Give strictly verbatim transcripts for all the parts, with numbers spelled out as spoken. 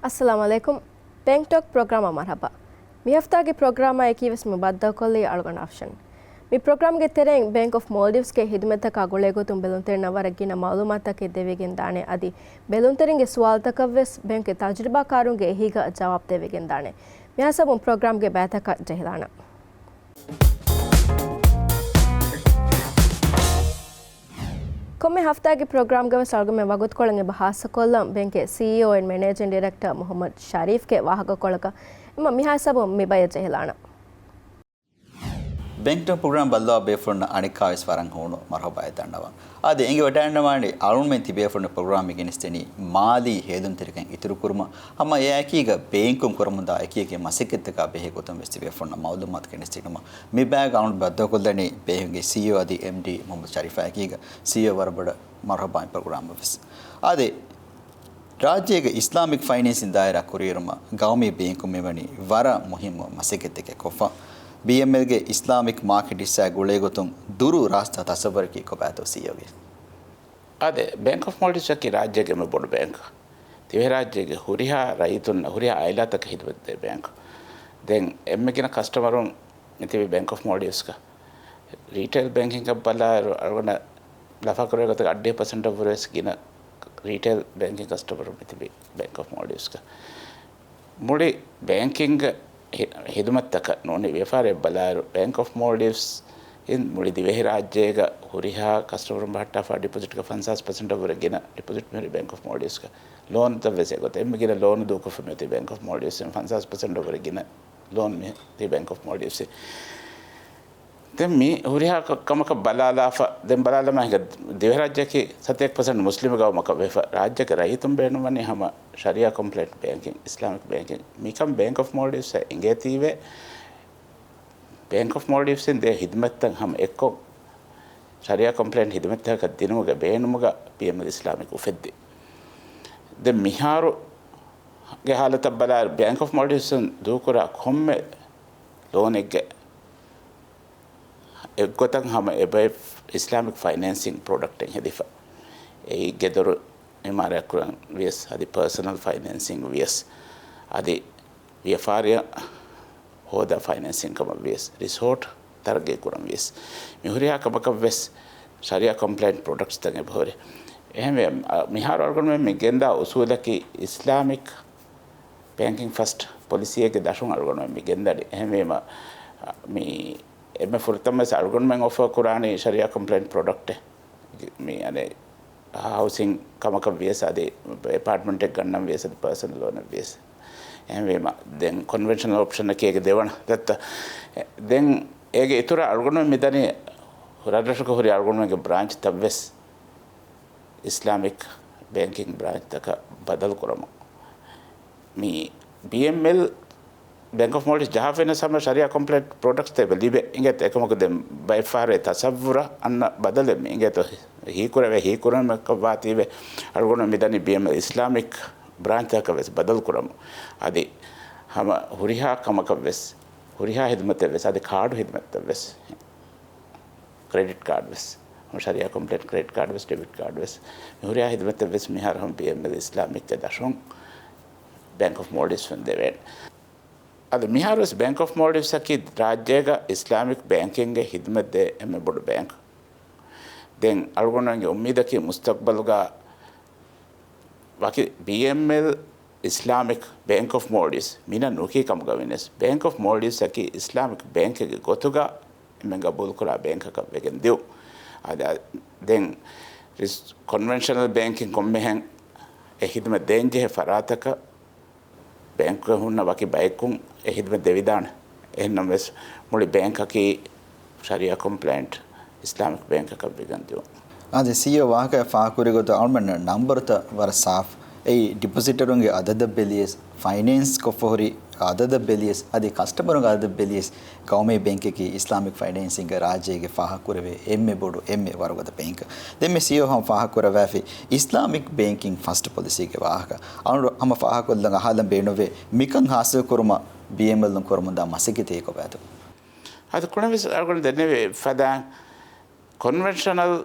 އައްސަލާމު ޢަލައިކުމް. ބެންކް ޓޮކް ޕްރޮގްރާމަށް މަރުޙަބާ. މި ހަފްތާގެ ޕްރޮގްރާމާ އެކީވެސް މި ބައްދަލުކޮށްލީ އަޅުގަނޑު އަފްޝަން. މި ޕްރޮގްރާމްގެ ތެރެއިން ބޭންކް އޮފް މޯލްޑިވްސްގެ ހިދުމަތްތަކާ ގުޅޭގޮތުން ބެލުންތެރިންނަށް ވަރަށް ގިނަ މަޢުލޫމާތުތަކެއް ދެވިގެންދާނެ. އަދި ބެލުންތެރިންގެ ސުވާލުތަކަށްވެސް ބޭންކްގެ ތަޖުރިބާކާރުންގެ އެހީގަ ޖަވާބު ދެވިގެންދާނެ. މިހާ ހިސާބުން ޕްރޮގްރާމްގެ ބައިތަކަށް ޖެހިލާނަން. ކޮންމެ ހަފްތާގެ ޕްރޮގްރާމްގަވެސް އަޅުގަނޑުމެން ވަގުތުކޮޅުން އެބަ ހާއްސަކޮށްލަން ބޭންކްގެ ސީއީއޯ އެންޑް މެނޭޖިން ޑިރެކްޓަރ މުޙައްމަދު ޝަރީފްގެ ވާހަކަކޮޅަކަށް. އެމަ މިހާ ހިސާބުން މި ބައެއް ޖެހިލާނަން. ބޭންކް ޓޮކް ޕްރޮގްރާމް ބައްލަވާ ބޭފުޅުންނަށް އަނެއްކާވެސް ވަރަށް ހޫނު މަރުޙަބާއެއް ދަންނަވަން. އާދެ، އެނގިވަޑައިގަންނަވާނީ އަޅުގަނޑުމެން ތިބޭފުޅުން ޕްރޮގްރާމް ގެނެސްދެނީ މާލީ ހޭލުންތެރިކަން އިތުރުކުރުމަށް، ހަމަ އެއާއެކީގަ ބޭންކުން ކުރަމުންދާ އެކިއެކި މަސައްކަތްތަކާ ބެހޭ ގޮތުން ވެސް ތިބޭފުޅުންނަށް މަޢުލޫމާތު ގެނެސްދިނުމަށް. މި ބައިގަ އަޅުގަނޑު ބައްދަލުކޮށްލަނީ ބޭންކްގެ ސީއީއޯ އަދި އެމްޑީ މުޙައްމަދު ޝަރީފާ އެކީގަ. ސީއީއޯ، ވަރަށް ބޮޑަށް މަރުޙަބާ ޕްރޮގްރާމަށް ވެސް. އާދެ، ރާއްޖޭގެ އިސްލާމިކް ފައިނޭންސިން ދާއިރާ ކުރިއެރުމަށް ގައުމީ ބޭންކުން މިވަނީ ވަރަށް މުހިއްމު މަސައްކަތްތަކެއް ކޮށްފަ. ބީއެމްއެލްގެ އިސްލާމިކް މާކެޓް ހިއްސާ ގުޅޭގޮތުން ދުރު ރާސްތާ ތަޞައްވަރަކީ ކޮބާތޯ ސީއީއޯގެ؟ އާދެ، ބޭންކް އޮފް މޯލްޑިވްސް އަކީ ރާއްޖޭގެ އެންމެ ބޮޑު ބޭންކް. ދިވެހިރާއްޖޭގެ ހުރިހާ ރައްޔިތުންނަށް، ހުރިހާ އާއިލާތަކަށް ހިދުމަތްދޭ ބޭންކް. ދެން އެންމެ ގިނަ ކަސްޓަމަރުން މިތިބީ ބޭންކް އޮފް މޯލްޑިވްސްގަ. ރީޓެއިލް ބޭންކިންގަ ބަލާއިރު، އަޅުގަނޑަށް ލަފާކުރެވޭ ގޮތަކަށް އަށްޑިހަ ޕަސެންޓަށް ވުރެ ވެސް ގިނަ ރީޓެއިލް ބޭންކިން ކަސްޓަމަރުން މިތިބީ ބޭންކް އޮފް މޯލްޑިވްސްގަ. މުޅި ބޭންކިންގ ހި-، ހިދުމަތްތަކަށް ނޫނީ ވިޔަފާރިއަށް ބަލާއިރު، ބޭންކް އޮފް މޯލްޑިވްސް އިން މުޅި ދިވެހިރާއްޖޭގަ ހުރިހާ ކަސްޓަމަރުން ބަހައްޓާފަ ޑިޕޮޒިޓްގަ ފަންސާސް ޕަސެންޓަށް ވުރެ ގިނަ ޑިޕޮޒިޓް މިހުރީ ބޭންކް އޮފް މޯލްޑިވްސްގަ. ލޯންތައް ވެސް އެގޮތަށް އެންމެ ގިނަ ލޯނު ދޫކޮށްފަ މިއޮތީ ބޭންކް އޮފް މޯލްޑިވްސް އިން. ފަންސާސް ޕަސެންޓަށް ވުރެ ގިނަ ލޯން މި ދީ ބޭންކް އޮފް މޯލްޑިވްސް. ދެން މި ހުރިހާ ކަ-، ކަމަކަށް ބަލާލާފަ، ދެން ބަލާލަމާ ހިނގާ ދިވެހިރާއްޖެއަކީ ސަތޭކަ ޕަސެންޓް މުސްލިމް ގައުމަކަށް ވެފަ، ރާއްޖޭގެ ރައްޔިތުން ބޭނުންވަނީ ހަމަ ޝަރީއާ ކޮމްޕްލައިންޓް ބޭންކިން، އިސްލާމިކް ބޭންކިން. މިކަން ބޭންކް އޮފް މޯލްޑިވްސް އެނގޭތީވެ، ބޭންކް އޮފް މޯލްޑިވްސް އިން ދޭ ހިދުމަތްތައް ހަމަ އެއްކޮށް، ޝަރީއާ ކޮމްޕްލައިންޓް ހިދުމަތްތަކަކަށް ދިނުމުގެ ބޭނުމުގަ ބީއެމްއެލް އިސްލާމިކް އުފެއްދި. ދެން މިހާރުގެ ހާލަތަށް ބަލާއިރު، ބޭންކް އޮފް މޯލްޑިވްސް އިން ދޫކުރާ ކޮންމެ ލޯނެއްގެ އެއްގޮތަށް ހަމަ އެބައި އިސްލާމިކް ފައިނޭންސިން ޕްރޮޑަކްޓެއް ހެދިފަ. އެއީ ގެދޮރު އިމާރާތްކުރަން ވިޔަސް، އަދި ޕާސަނަލް ފައިނޭންސިން ވިޔަސް، އަދި ވިޔަފާރިއަށް ހޯދާ ފައިނޭންސިން ކަމަށް ވިޔަސް، ރިސޯޓް ތަރައްގީ ކުރަން ވިޔަސް، މި ހުރިހާ ކަމަކަށް ވެސް ޝަރީއާ ކޮމްޕްލައިންޓް ޕްރޮޑަކްޓްސްތައް އެބަހުރި. އެހެންވެ، މިހާރު އަޅުގަނޑުމެން މި ގެންދާ އުސޫލަކީ އިސްލާމިކް ބޭންކިން ފަސްޓް ޕޮލިސީއެއްގެ ދަށުން އަޅުގަނޑުމެން މި ގެންދަނީ. އެހެންވީމަ، މި އެންމެ ފުރަތަމަވެސް އަޅުގަނޑުމެން އޮފަރ ކުރާނީ ޝަރީއާ ކޮމްޕްލައިންޓް ޕްރޮޑަކްޓެއް. މި އަނެއް ހައުސިން ކަމަކަށް ވިޔަސް، އަދި އެޕާޓްމަންޓެއް ގަންނަން ވިޔަސް، އަދި ޕާސަނަލް ލޯނެއް ވިޔަސް. އެހެންވީމަ، ދެން ކޮންވެންޝަނަލް އޮޕްޝަނަކީ އޭގެ ދެވަނަ ދައްތަ. ދެން އޭގެ އިތުރަށް އަޅުގަނޑުމެން މިދަނީ ރަށްރަށަކަށް ހުރި އަޅުގަނޑުމެންގެ ބްރާންޗްތައްވެސް އިސްލާމިކް ބޭންކިން ބްރާންޗްތަކަށް ބަދަލު ކުރަމުން. މި ބީއެމްއެލް ބޭންކް އޮފް މޯލްޑިވްސް ޖަހާފައިނަސް ހަމަ ޝަރީއާ ކޮމްޕްލައިންޓް ޕްރޮޑަކްޓްސް ތެބެ ލިބެ އިނގޭތޯ. އެކަމަކު ދެން ބައެއްފަހަރު އެ ތަސައްވުރަށް އަންނަ ބަދަލެއް މި އިނގޭތޯ. ހީކުރެވޭ ހީކުރުމެއް ވާތީވެ އަޅުގަނޑު މިދަނީ ބީއެމްއެލް އިސްލާމިކް ބްރާންޗްތަކަށް ވެސް ބަދަލު ކުރަމުން. އަދި ހަމަ ހުރިހާ ކަމަކަށް ވެސް، ހުރިހާ ހިދުމަތެއް ވެސް، އަދި ކާޑު ހިދުމަތްތައް ވެސް، ކްރެޑިޓް ކާޑް ވެސް، ހަމަ ޝަރީއާ ކޮމްޕްލައިންޓް ކްރެޑިޓް ކާޑް ވެސް، ޑެބިޓް ކާޑް ވެސް، މި ހުރިހާ ހިދުމަތެއް ވެސް މިހާރު ހަމަ ބީއެމްއެލް އިސްލާމިކްގެ ދަށުން ބޭންކް އޮފް މޯލްޑިވްސް ދެވޭނެ. އަދި މިހާރުވެސް ބޭންކް އޮފް މޯލްޑިވްސް އަކީ ރާއްޖޭގަ އިސްލާމިކް ބޭންކިންގ ހިދުމަތްދޭ އެންމެ ބޮޑު ބޭންކް. ދެން އަޅުގަނޑުގެ އުއްމީދަކީ މުސްތަގްބަލުގަ ވަކި ބީއެމްއެލް އިސްލާމިކް ބޭންކް އޮފް މޯލްޑިވްސް މިނަ ނުކީ ކަމުގަ ވިޔަސް، ބޭންކް އޮފް މޯލްޑިވްސް އަކީ އިސްލާމިކް ބޭންކެއްގެ ގޮތުގަ އެންމެން ގަބޫލުކުރާ ބޭންކަކަށް ވެގެން ދިޔުން. އަދި ދެން ރިސް-، ކޮންވެންޝަނަލް ބޭންކިން ކޮންމެހެން އެ ހިދުމަތް ދޭންޖެހޭ ފަރާތަކަށް ބޭންކުގަ ހުންނަ ވަކި ބަޔަކުން އެ ހިދުމަތް ދެވިދާނެ. އެހެންނަމަވެސް، މުޅި ބޭންކަކީ ޝަރީއާ ކޮމްޕްލައިންޓް އިސްލާމިކް ބޭންކަކަށް ވެގެން ދިޔުން. އާދެ، ސީއީއޯ ވާހަކައަށް ފާހަގަކުރި ގޮތުން އަޅުގަނޑު ނަންބަރުތައް ވަރަށް ސާފު. އެއީ، ޑިޕޮޒިޓަރުންގެ އަދަދަށް ބެލިޔަސް، ފައިނޭންސް ކޮށްފަ ހުރި އަދަދަށް ބެލިޔަސް، އަދި ކަސްޓަމަރުންގެ އަދަދަށް ބެލިޔަސް، ގައުމީ ބޭންކަކީ އިސްލާމިކް ފައިނޭންސިންގ ރާއްޖޭގެ ފާހަގަކުރެވޭ އެންމެ ބޮޑު، އެންމެ ވަރުގަދަ ބޭންކް. ދެން މި ސީއީއޯ ހަމަ ފާހަގަކުރައްވާފި އިސްލާމިކް ބޭންކިން ފަސްޓް ޕޮލިސީގެ ވާހަކަ. އަޅުގަނޑު ހަމަ ފާހަގަކޮށްލަން އަހާލަން ބޭނުންވޭ، މިކަން ހާސިލް ކުރުމަށް ބީއެމްއެލްއުން ކުރަމުންދާ މަސައްކަތެއް ކޮބާތޯ؟ އަދި ކުރިންވެސް އަޅުގަނޑު ދެންނެވި ފަދައިން ކޮންވެންޝަނަލް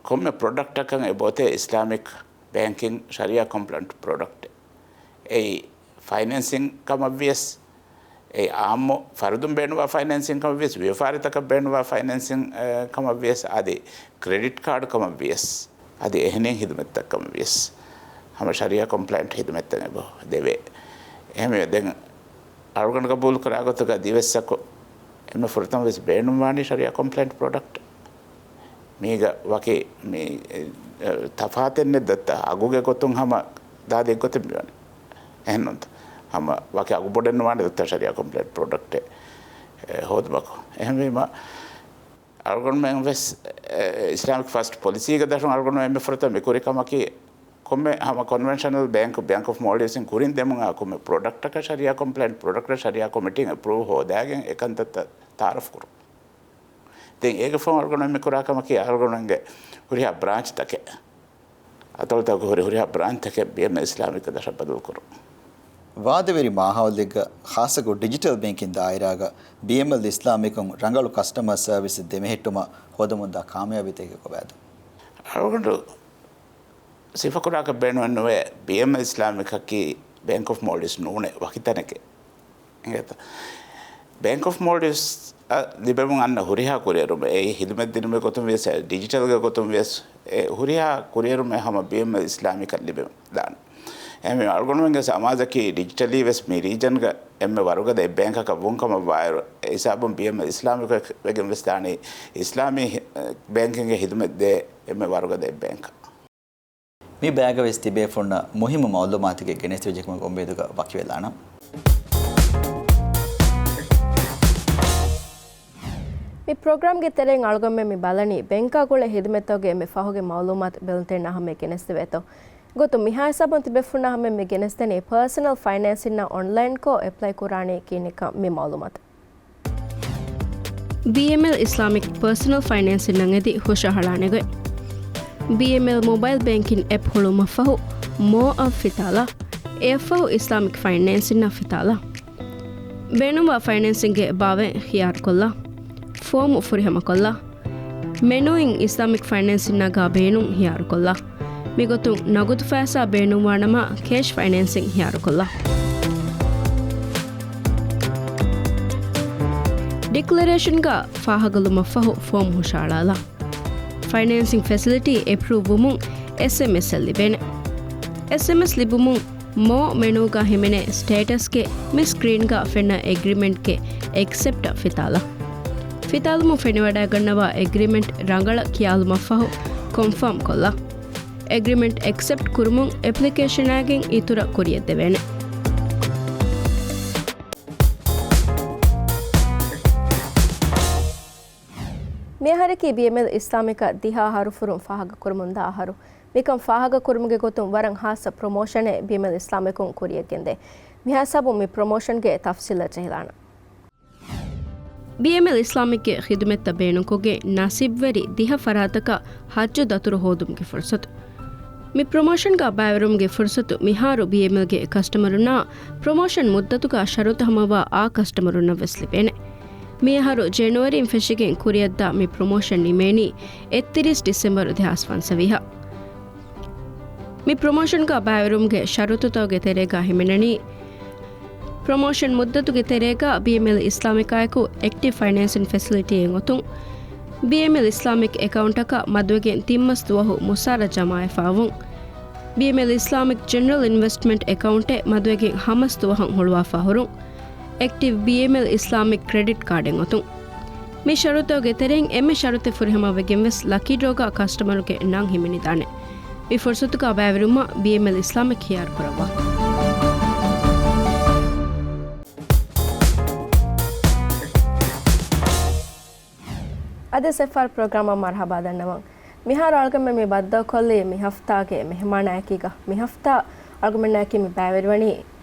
ކޮންމެ ޕްރޮޑަކްޓަކަށް އެބައޮތޭ އިސްލާމިކް ބޭންކިން ޝަރީއާ ކޮމްޕްލައިންޓް ޕްރޮޑަކްޓެއް. އެއީ، ފައިނޭންސިން ކަމަށްވިޔަސް، އެ އާއްމު ފަރުދުން ބޭނުންވާ ފައިނޭންސިން ކަމަށްވިޔަސް، ވިޔަފާރިތަކަށް ބޭނުންވާ ފައިނޭންސިން، އެ، ކަމަށްވިޔަސް، އަދި ކްރެޑިޓް ކާޑް ކަމަށްވިޔަސް، އަދި އެހެނިހެން ހިދުމަތްތައް ކަމަށްވިޔަސް، ހަމަ ޝަރީއާ ކޮމްޕްލައިންޓް ހިދުމަތްތައް އެބަ ދެވޭ. އެހެންވެ، ދެން އަޅުގަނޑު ގަބޫލުކުރާ ގޮތުގަ ދިވެއްސަކު އެންމެ ފުރަތަމަ ވެސް ބޭނުންވާނީ ޝަރީއާ ކޮމްޕްލައިންޓް ޕްރޮޑަކްޓް. މީގަ ވަކި މި، އެ، ތަފާތެއް ނެތް ދައްތަ، އަގުގެ ގޮތުން ހަމަ ދާދި އެއްގޮތެއް މިވަނީ. އެހެންނުންތަ؟ ހަމަ ވަކި އަގު ބޮޑެއް ނުވާނެ ދައްތަ ޝަރީއާ ކޮމްޕްލައިންޓް ޕްރޮޑަކްޓެއް، އެ، ހޯދުމަކު. އެހެންވީމަ، އަޅުގަނޑުމެން ވެސް، އެ، އިސްލާމިކް ފަސްޓް ޕޮލިސީގެ ދަށުން އަޅުގަނޑުމެން އެންމެ ފުރަތަމަ މިކުރި ކަމަކީ، ކޮންމެ ހަމަ ކޮންވެންޝަނަލް ބޭންކް، ބޭންކް އޮފް މޯލްޑިވްސް އިން ކުރިން ދެމުން އާ ކޮންމެ ޕްރޮޑަކްޓަކަށް ޝަރީއާ ކޮމްޕްލައިންޓް ޕްރޮޑަކްޓަށް ޝަރީއާ ކޮމިޓީން އެޕްރޫވް ހޯދާގެން އެކަންތައްތައް ތައާރަފް ކުރުން. ދެން އޭގެ ފަހުން އަޅުގަނޑު މި ކުރާ ކަމަކީ އަޅުގަނޑުގެ ހުރިހާ ބްރާންޗްތަކެއް، އަތޮޅުތަކުގެ ހުރި ހުރިހާ ބްރާންޗްތަކެއް ބީއެމްއެލް އިސްލާމިކް ދަށަށް ބަދަލު ކުރުން. ވާދަވެރި މާހައުލެއްގަ ޚާއްޞަކޮށް ޑިޖިޓަލް ބޭންކިން ދާއިރާގަ ބީއެމްއެލް އިސްލާމިކުން ރަނގަޅު ކަސްޓަމަރ ސަރވިސް ދެމެހެއްޓުމަށް ހޯދަމުންދާ ކާމިޔާބީތަކެއް ކޮބާތޯ؟ އަޅުގަނޑު ސިފަކުރާކަށް ބޭނުމެއްނުވޭ، ބީއެމްއެލް އިސްލާމިކަކީ ބޭންކް އޮފް މޯލްޑިވްސް ނޫނޭ، ވަކި ތަނެކޭ. އިނގޭތަ؟ ބޭންކް އޮފް މޯލްޑިވްސްއަށް ލިބެމުން އަންނަ ހުރިހާ ކުރިއެރުމެއް، އެއީ ހިދުމަތް ދިނުމުގެ ގޮތުން ވިޔަސް، ޑިޖިޓަލްގެ ގޮތުން ވިޔަސް، އެ ހުރިހާ ކުރިއެރުމެއް ހަމަ ބީއެމްއެލް އިސްލާމިކަށް ލިބެމުން ދާނެ. އެހެންވީމަ އަޅުގަނޑުމެންގެ ސަމާޖަކީ ޑިޖިޓަލީ ވެސް މި ރީޖަންގަ އެންމެ ވަރުގަދަ އެއް ބޭންކަކަށް ވުން ކަމަށްވާއިރު، އެ ހިސާބުން ބީއެމްއެލް އިސްލާމިކް ވެގެން ވެސް ދާނީ އިސްލާމީ ބޭންކިންގ ހިދުމަތް ދޭ އެންމެ ވަރުގަދަ އެއް ބޭންކަށް. މި ބައިގަ ވެސް ތިބޭފުޅުންނަށް މުހިއްމު މައުލޫމާތުގެ ގެނެސްދެވިއްޖެކަމުގެ އުއްމީދުގަ ވަކިވެލާނަން. މި ޕްރޮގްރާމްގެ ތެރެއިން އަޅުގަނޑުމެން މި ބަލަނީ ބޭންކާ ގުޅޭ ހިދުމަތްތަކުގެ އެންމެ ފަހުގެ މައުލޫމާތު ބެލުންތެރިންނާ ހަމަޔަށް ގެނެސްދެވޭތޯ. ގޮތުން މިހާ ހިސާބުން ތިބޭފުޅުންނާ ހަމަޔަށް މި ގެނެސްދެނީ ޕާސަނަލް ފައިނޭންސިންއަށް އޮންލައިންކޮށް އެޕްލައި ކުރާނީ ކިހިނެއްކަން މި މައުލޫމާތު. ބީއެމްއެލް އިސްލާމިކް ޕާސަނަލް ފައިނޭންސިންއަށް އެދި ހުށަހަޅާނެ ގޮތް. ބީއެމްއެލް މޮބައިލް ބޭންކިން އެޕް ހުޅުވުމަށްފަހު މޯ އަށް ފިތާލާ. އެއަށްފަހު އިސްލާމިކް ފައިނޭންސިންއަށް ފިތާލާ. ބޭނުންވާ ފައިނޭންސިންގެ ބާވަތް ޚިޔާރުކޮށްލާ. ފޯމު ފުރިހަމަކޮށްލާ. މެނޫއިން އިސްލާމިކް ފައިނޭންސިންއަށް ބޭނުން ޚިޔާރުކޮށްލާ. މިގޮތުން ނަގުދު ފައިސާ ބޭނުންވާނަމަ ކޭޝް ފައިނޭންސިން ޚިޔާރުކޮށްލާ. ޑިކްލަރޭޝަންގަ ފާހަގަލުމަށްފަހު ފޯމު ހުށަހަޅާލާ. ފައިނޭންސިން ފެސިލިޓީ އެޕްރޫވް ވުމުން އެސްއެމްއެސްއެއް ލިބޭނެ. އެސްއެމްއެސް ލިބުމުން މޯ މެނޫގަ ހިމެނޭ ސްޓޭޓަސްގެ މި ސްކްރީންގަ ފެންނަ އެގްރިމެންޓްގެ އެކްސެޕްޓަށް ފިތާލާ. ފިތާލުމުން ފެނިވަޑައިގަންނަވާ އެގްރިމެންޓް ރަނގަޅަށް ކިޔާލުމަށްފަހު ކޮންފާމް ކޮށްލާ. އެގްރިމެންޓް އެކްސެޕްޓް ކުރުމުން އެޕްލިކޭޝަނާގެން އިތުރަށް ކުރިޔަށްދެވޭނެ. މިއަހަރަކީ ބީއެމްއެލް އިސްލާމިކަށް ދިހަ އަހަރު ފުރުން ފާހަގަކުރަމުންދާ އަހަރު. މިކަން ފާހަގަކުރުމުގެ ގޮތުން ވަރަށް ހާއްސަ ޕްރޮމޯޝަނެއް ބީއެމްއެލް އިސްލާމިކުން ކުރިޔަށްގެންދޭ. މިހާ ހިސާބުން މި ޕްރޮމޯޝަންގެ ތަފްސީލަށް ޖެހިލާނަން. ބީއެމްއެލް އިސްލާމިކްގެ ޚިދުމަތްތައް ބޭނުންކޮށްގެން ނަސީބުވެރި ދިހަ ފަރާތަކަށް ހައްޖު ދަތުރު ހޯދުމުގެ ފުރުސަތު. މި ޕްރޮމޯޝަންގަ ބައިވެރިވުމުގެ ފުރުސަތު މިހާރު ބީއެމްއެލްގެ ކަސްޓަމަރުންނާ ޕްރޮމޯޝަން މުއްދަތުގަ ޝަރުތު ހަމަވާ އާ ކަސްޓަމަރުންނަށް ވެސް ލިބޭނެ. މިއަހަރު ޖެނުއަރީން ފެށިގެން ކުރިއަށްދާ މި ޕްރޮމޯޝަން ނިމޭނީ އެއްތިރީސް ޑިސެމްބަރު ދެހާސް ފަންސަވީހަށް. މި ޕްރޮމޯޝަންގަ ބައިވެރިވުމުގެ ޝަރުތުތަކުގެ ތެރޭގަ ހިމެނެނީ، ޕްރޮމޯޝަން މުއްދަތުގެ ތެރޭގަ ބީއެމްއެލް އިސްލާމިކާއެކު އެކްޓިވް ފައިނޭންސިން ފެސިލިޓީއެއް އޮތުން، ބީއެމްއެލް އިސްލާމިކް އެކައުންޓަކަށް މަދުވެގެން ތިން މަސް ދުވަހު މުސާރަ ޖަމާވެފަ އޮވުން، ބީއެމްއެލް އިސްލާމިކް ޖެނެރަލް އިންވެސްޓްމަންޓް އެކައުންޓެއް މަދުވެގެން ހަމަސް ދުވަހަށް ހުޅުވާފަ ހުރުން، އެކްޓިވް ބީއެމްއެލް އިސްލާމިކް ކްރެޑިޓް ކާޑެއް އޮތުން. މި ޝަރުތުތަކުގެ ތެރެއިން އެންމެ ޝަރުތެއް ފުރިހަމަވެގެން ވެސް ލަކީ ޑްރޯގަ ކަސްޓަމަރުގެ ނަން ހިމެނިދާނެ. މި ފުރުސަތުގަ ބައިވެރިވުމަށް ބީއެމްއެލް އިސްލާމިކް ޚިޔާރު ކުރައްވާ. އަދި ސެފާރް ޕްރޮގްރާމަށް މަރުޙަބާ ދަންނަވަން. މިހާރު އަޅުގަނޑުމެން މި ބައްދަލުކޮށްލީ މި ހަފްތާގެ މެހެމާނާއެކީގަ. މި ހަފްތާ އަޅުގަނޑުމެންނާއެކީ މި ބައިވެރިވަނީ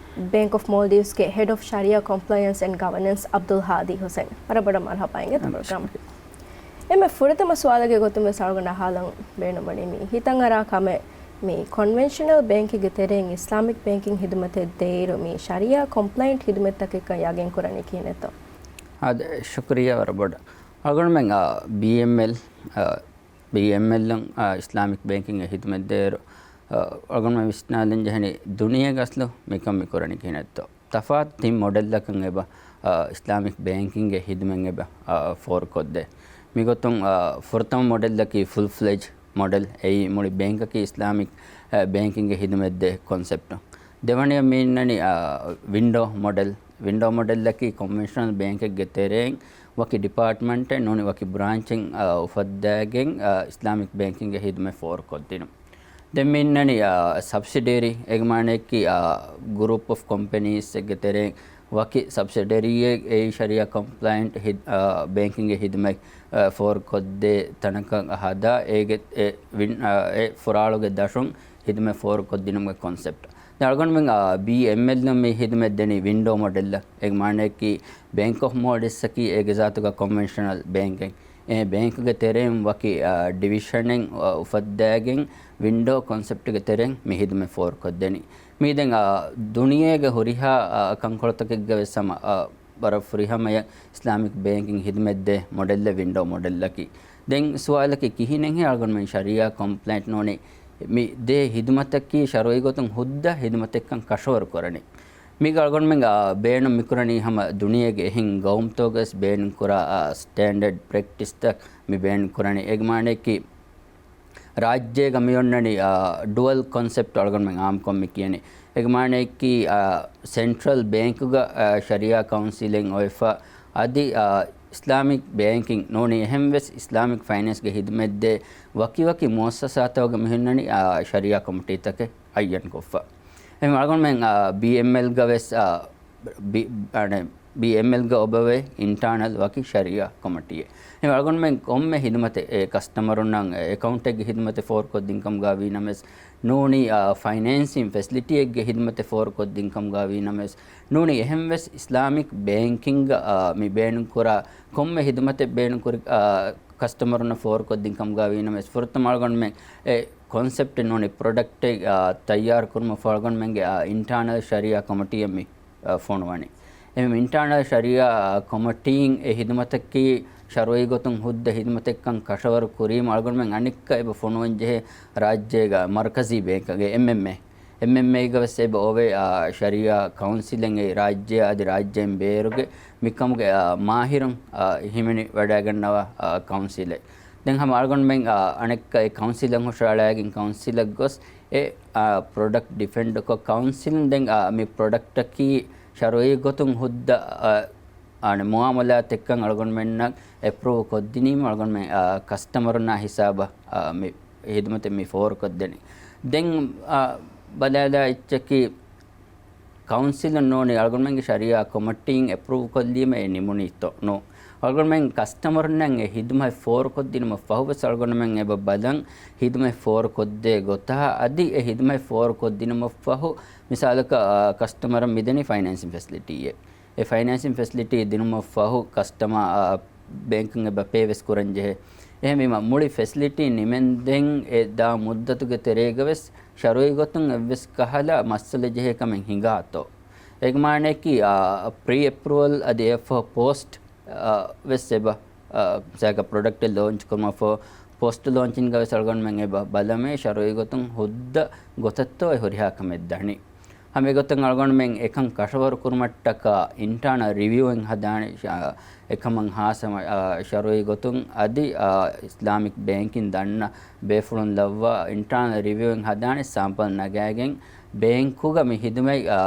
ބޭންކް އޮފް މޯލްޑިވްސްގެ ހެޑް އޮފް ޝަރީއާ ކޮމްޕްލަޔަންސް އެންޑް ގަވަނެންސް އަބްދުލް ހާދީ ހުސެން. ވަރަށް ބޮޑަށް މަރުޙަބާ އިނގޭތަ ޕްރޮގްރާމަށް. އެންމެ ފުރަތަމަ ސުވާލެއްގެ ގޮތުން ވެސް އަޅުގަނޑަށް އަހާލަން ބޭނުންވަނީ މި ހިތަށްއަރާ ކަމެއް، މި ކޮންވެންޝަނަލް ބޭންކެއްގެ ތެރެއިން އިސްލާމިކް ބޭންކިން ހިދުމަތެއް ދޭއިރު މި ޝަރީއާ ކޮމްޕްލައިންޓް ހިދުމަތްތަކެއްކަން ޔަގީންކުރަނީ ކިހިނެއްތޯ؟ އާދެ، ޝުކުރިއްޔާ ވަރަށް ބޮޑަށް. އަޅުގަނޑުމެން، އާ، ބީއެމްއެލް، އާ، ބީއެމްއެލްއުން، އާ، އިސްލާމިކް ބޭންކިންގ ހިދުމަތް ދޭއިރު، އަޅުގަނޑުމެން ވިސްނާލަން ޖެހެނީ ދުނިޔޭގަ އަސްލު މިކަން މި ކުރަނީ ކިހިނެއްތޯ؟ ތަފާތު ތިން މޮޑެލްއަކަށް އެބަ، އަ، އިސްލާމިކް ބޭންކިންގ ހިދުމަތް އެބަ، އަ، ފޯރުކޮށްދޭ. މިގޮތުން، އަ، ފުރަތަމަ މޮޑެލްއަކީ ފުލް ފްލެޖް މޮޑެލް. އެއީ މުޅި ބޭންކަކީ އިސްލާމިކް، އަ، ބޭންކިންގ ހިދުމަތްދޭ ކޮންސެޕްޓު. ދެވަނަޔަށް މި އިންނަނީ، އަ، ވިންޑޯ މޮޑެލް. ވިންޑޯ މޮޑެލްއަކީ ކޮންވެންޝަނަލް ބޭންކެއްގެ ތެރެއިން ވަކި ޑިޕާޓްމަންޓެއް ނޫނީ ވަކި ބްރާންޗެއް، އަ، އުފައްދާގެން، އަ، އިސްލާމިކް ބޭންކިންގ ހިދުމަތް ފޯރުކޮށްދިނުން. ދެން މި އިންނަނީ، އާ، ސަބްސިޑިއަރީ، އޭގެ މާނައަކީ، އާ، ގްރޫޕް އޮފް ކޮމްޕެނީސްއެއްގެ ތެރެއިން ވަކި ސަބްސިޑިއަރީއެއް އެއީ ޝަރީއާ ކޮމްޕްލައިންޓް ހިދް-، އާ، ބޭންކިންގ ހިދުމަތް، އާ، ފޯރުކޮށްދޭ ތަނަކަށް ހަދާ، އޭގެ އެ ވިން-، އާ، އެ ފުރާޅުގެ ދަށުން ހިދުމަތް ފޯރުކޮށްދިނުމުގެ ކޮންސެޕްޓް. ދެން އަޅުގަނޑުމެން، އާ، ބީއެމްއެލް މި ހިދުމަތް ދެނީ ވިންޑޯ މޮޑެލްއަށް. އޭގެ މާނައަކީ ބޭންކް އޮފް މޯލްޑިވްސްއަކީ އޭގެ ޒާތުގަ ކޮންވެންޝަނަލް ބޭންކެއް. އެ ބޭންކުގެ ތެރެއިން ވަކި، އާ، ޑިވިޝަނެއް، އާ، އުފައްދާގެން ވިންޑޯ ކޮންސެޕްޓްގެ ތެރެއިން މި ހިދުމަތް ފޯރުކޮށްދެނީ. މީ ދެން، އާ، ދުނިޔޭގެ ހުރިހާ، އާ، ކަންކޮޅުތަކެއްގަ ވެސް ހަމަ، އާ، ވަރަށް ފުރިހަމަޔަށް އިސްލާމިކް ބޭންކިން ހިދުމަތްދޭ މޮޑެލްއެއް ވިންޑޯ މޮޑެލްއަކީ. ދެން ސުވާލަކީ ކިހިނެއްހޭ އަޅުގަނޑުމެން ޝަރީއާ ކޮމްޕްލައިންޓް ނޫނީ މި ދޭ ހިދުމަތަކީ ޝަރުއީ ގޮތުން ހުއްދަ ހިދުމަތެއްކަން ކަށަވަރު ކުރަނީ؟ މީގަ އަޅުގަނޑުމެން، އާ، ބޭނުން މިކުރަނީ ހަމަ ދުނިޔޭގެ އެހެން ގައުމުތަކުގަސް ބޭނުންކުރާ، އާ، ސްޓޭންޑަޑް ޕްރެކްޓިސްތައް މި ބޭނުންކުރަނީ. އޭގެ މާނައަކީ ރާއްޖޭގަ މިއޮންނަނީ، އާ، ޑުއަލް ކޮންސެޕްޓް އަޅުގަނޑުމެން އާއްމުކޮށް މި ކިޔަނީ. އޭގެ މާނައަކީ، އާ، ސެންޓްރަލް ބޭންކުގަ، އާ، ޝަރީއާ ކައުންސިލެއް އޮތްފަ އަދި، އާ، އިސްލާމިކް ބޭންކިން ނޫނީ އެހެންވެސް އިސްލާމިކް ފައިނޭންސްގެ ހިދުމަތްދޭ ވަކިވަކި މުއައްސަސާތަކުގަ މިހުންނަނީ، އާ، ޝަރީއާ ކޮމިޓީތަކެއް އައްޔަންކޮށްފަ. އެހެން އަޅުގަނޑުމެން، އާ، ބީއެމްއެލްގަ ވެސް، އާ، ބި-، އަނެ، ބީއެމްއެލްގަ އޮބެވޭ އިންޓާނަލް ވަކި ޝަރީއާ ކޮމިޓީއެއް. އެހެން އަޅުގަނޑުމެން ކޮންމެ ހިދުމަތެއް، އެ، ކަސްޓަމަރުންނަށް، އެ، އެކައުންޓެއްގެ ހިދުމަތެއް ފޯރުކޮށްދިން ކަމުގަ ވީނަމަވެސް، ނޫނީ، އާ، ފައިނޭންސިން ފެސިލިޓީއެއްގެ ހިދުމަތެއް ފޯރުކޮށްދިން ކަމުގަ ވީނަމަވެސް، ނޫނީ އެހެންވެސް އިސްލާމިކް ބޭންކިންގ، އާ، މި ބޭނުންކުރާ ކޮންމެ ހިދުމަތެއް ބޭނުންކުރި، އާ، ކަސްޓަމަރުންނަށް ފޯރުކޮށްދިން ކަމުގަ ވީނަމަވެސް، ފުރަތަމަ އަޅުގަނޑުމެން އެ ކޮންސެޕްޓެއް ނޫނީ ޕްރޮޑަކްޓެއް، އާ، ތައްޔާރު ކުރުމަށް ފަހު އަޅުގަނޑުމެންގެ، އާ، އިންޓާނަލް ޝަރީއާ ކޮމިޓީއަށް މި، އާ، ފޮނުވަނީ. އެހެން އިންޓާނަލް ޝަރީއާ ކޮމިޓީން އެ ހިދުމަތަކީ ޝަރުއީ ގޮތުން ހުއްދަ ހިދުމަތެއްކަން ކަށަވަރު ކުރީމަ އަޅުގަނޑުމެން އަނެއްކާ އެބަ ފޮނުވަން ޖެހޭ ރާއްޖޭގަ މަރުކަޒީ ބޭންކްގެ އެމްއެމްއޭ. އެމްއެމްއޭގަ ވެސް އެބަ އޮވޭ، އާ، ޝަރީއާ ކައުންސިލެއް އެ ރާއްޖެއާ އަދި ރާއްޖޭން ބޭރުގެ މިކަމުގެ، އާ، މާހިރުން، އާ، ހިމެނި ވަޑައިގަންނަވާ، އާ، ކައުންސިލެއް. ދެން ހަމަ އަޅުގަނޑުމެން، އާ، އަނެއްކާ އެ ކައުންސިލަށް ހުށައަޅައިގެން ކައުންސިލަށް ގޮސް އެ، އާ، ޕްރޮޑަކްޓް ޑިފެންޑްކޮށް ކައުންސިލުން ދެން، އާ، މި ޕްރޮޑަކްޓަކީ ޝަރުއީ ގޮތުން ހުއްދަ، އާ، އާނެ މުއާމަލާތެއްކަން އަޅުގަނޑުމެންނަށް އެޕްރޫވް ކޮށްދިނީމަ އަޅުގަނޑުމެން، އާ، ކަސްޓަމަރުންނާ ހިސާބަށް، އާ، މި ހިދުމަތެއް މި ފޯރުކޮށްދެނީ. ދެން، އާ، ބަލާލާ އެއްޗަކީ ކައުންސިލުން ނޫނީ އަޅުގަނޑުމެންގެ ޝަރީއާ ކޮމިޓީން އެޕްރޫވް ކޮށްލީމަ އެ ނިމުނީތޯ؟ ނޫ. އަޅުގަނޑުމެން ކަސްޓަމަރުންނަށް އެ ހިދުމަތް ފޯރުކޮށްދިނުމަށް ފަހު ވެސް އަޅުގަނޑުމެން އެބަ ބަލަން ހިދުމަތް ފޯރުކޮށްދޭ ގޮތާ އަދި އެ ހިދުމަތް ފޯރުކޮށްދިނުމަށް ފަހު މިސާލަކަށް، އާ، ކަސްޓަމަރަށް މިދެނީ ފައިނޭންސިން ފެސިލިޓީއެއް. އެ ފައިނޭންސިން ފެސިލިޓީ ދިނުމަށް ފަހު ކަސްޓަމާ، އާ، ބޭންކުން އެބަ ޕޭ ވެސް ކުރަން ޖެހޭ. އެހެންވީމަ މުޅި ފެސިލިޓީ ނިމެންދެން އެ ދާ މުއްދަތުގެ ތެރޭގަ ވެސް ޝަރުއީ ގޮތުން އެއްވެސް ކަހަލަ މައްސަލަ ޖެހޭ ކަމެއް ހިނގާތޯ؟ އޭގެ މާނައަކީ، އާ، ޕްރީ އެޕްރޫވަލް އަދި އެއަށްފަހު ޕޯސްޓް، އާ، ވެސް އެބަ، އާ، ސައިގަ ޕްރޮޑަކްޓެއް ލޯންޗް ކުރުމަށްފަހު ޕޯސްޓް ލޯންޗިންގ ވެސް އަޅުގަނޑުމެން އެބަ ބަލަމޭ ޝަރުއީ ގޮތުން ހުއްދަ ގޮތަށްތޯ އެ ހުރިހާ ކަމެއް ދަނީ. ހަމަ އެގޮތުން އަޅުގަނޑުމެން އެކަން ކަށަވަރު ކުރުމަށްޓަކާ އިންޓާނަލް ރިވިއުއެއް ހަދާނެ، އެކަމަށް ހާސަ، އާ، ޝަރުއީ ގޮތުން އަދި، އާ، އިސްލާމިކް ބޭންކިން ދަންނަ ބޭފުޅުން ލައްވާ އިންޓާނަލް ރިވިއުއެއް ހަދާނެ ސާމްޕަލް ނަގާގެން ބޭންކުގަ މި ހިދުމަތް، އާ،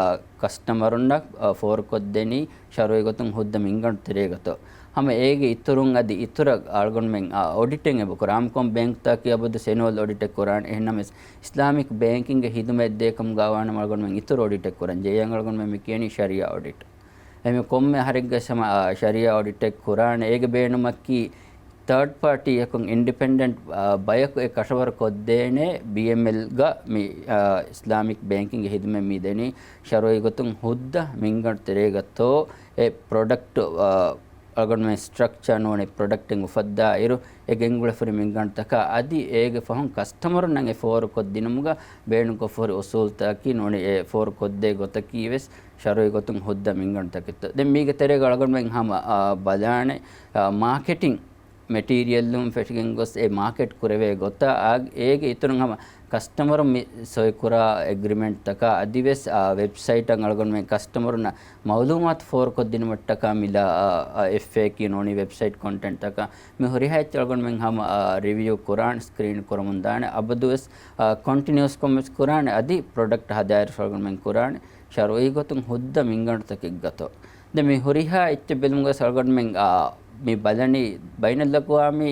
ކަސްޓަމަރުންނަށް، އާ، ފޯރުކޮށްދެނީ ޝަރުއީ ގޮތުން ހުއްދަ މިންގަނޑު ތެރޭގަތޯ. ހަމަ އޭގެ އިތުރުން އަދި އިތުރަށް އަޅުގަނޑުމެން، އާ، އޮޑިޓެއް އެބަ ކުރާ. އާއްމުކޮށް ބޭންކުތަކީ އަބަދު އެނުއަލް އޮޑިޓެއް ކުރާނެ. އެހެންނަމަވެސް އިސްލާމިކް ބޭންކިންގ ހިދުމަތް ދޭ ކަމުގަ ވާނަމަ އަޅުގަނޑުމެން އިތުރު އޮޑިޓެއް ކުރަން ޖެހޭ. އަޅުގަނޑުމެން މި ކިޔަނީ ޝަރީއާ އޮޑިޓް. އެހެން ކޮންމެ އަހަރެއްގަ ހަމަ، އާ، ޝަރީއާ އޮޑިޓެއް ކުރާނެ. އޭގެ ބޭނުމަކީ ތާޑް ޕާޓީއަކުން އިންޑިޕެންޑެންޓް، އާ، ބަޔަކު އެ ކަށަވަރު ކޮށްދޭނެ ބީއެމްއެލްގަ މި، އާ، އިސްލާމިކް ބޭންކިންގ ހިދުމަތް މި ދެނީ ޝަރުއީ ގޮތުން ހުއްދަ މިންގަނޑު ތެރޭގަތޯ އެ ޕްރޮޑަކްޓް، އާ، އަޅުގަނޑުމެން ސްޓްރަކްޗާ ނޫނީ ޕްރޮޑަކްޓެއް އުފައްދާ އިރު އެ ގެންގުޅެފަ ހުރި މިންގަނޑުތަކާ އަދި އޭގެ ފަހުން ކަސްޓަމަރުންނަށް އެ ފޯރުކޮށްދިނުމުގަ ބޭނުންކޮށްފަ ހުރި އުސޫލުތަކަކީ ނޫނީ އެ ފޯރުކޮށްދޭ ގޮތަކީ ވެސް ޝަރުއީ ގޮތުން ހުއްދަ މިންގަނޑުތަކެއްތޯ. ދެން މީގެ ތެރޭގަ އަޅުގަނޑުމެން ހަމަ، އާ، ބަލާނެ، އާ، މާކެޓިން މެޓީރިއަލުން ފެށިގެން ގޮސް އެ މާކެޓް ކުރެވޭ ގޮތަށް އާ، އޭގެ އިތުރުން ހަމަ ކަސްޓަމަރުން މި ސޮއިކުރާ އެގްރިމެންޓްތަކާ އަދިވެސް އާ، ވެބްސައިޓަށް އަޅުގަނޑުމެން ކަސްޓަމަރުންނަށް މައުލޫމާތު ފޯރުކޮށްދިނުމަށްޓަކާ މިލާ އާ، އާ، އެފްއޭކިއު ނޫނީ ވެބްސައިޓް ކޮންޓެންޓްތަކާ މި ހުރިހާ އެއްޗެއް އަޅުގަނޑުމެން ހަމަ އާ، ރިވިއު ކުރާނެ، ސްކްރީން ކުރަމުން ދާނެ. އަބަދުވެސް އާ، ކޮންޓިނިއުސްކޮށް ވެސް ކުރާނެ. އަދި ޕްރޮޑަކްޓް ހަދާއިރު އަޅުގަނޑުމެން ކުރާނެ ޝަރުއީ ގޮތުން ހުއްދަ މިންގަނޑުތަކެއްގަތޯ. ދެން މި ހުރިހާ އެއްޗެއް ބެލުމުގަ އަޅުގަނޑުމެން، އާ، މި ބަލަނީ ބައިނަލްއަގުވާމީ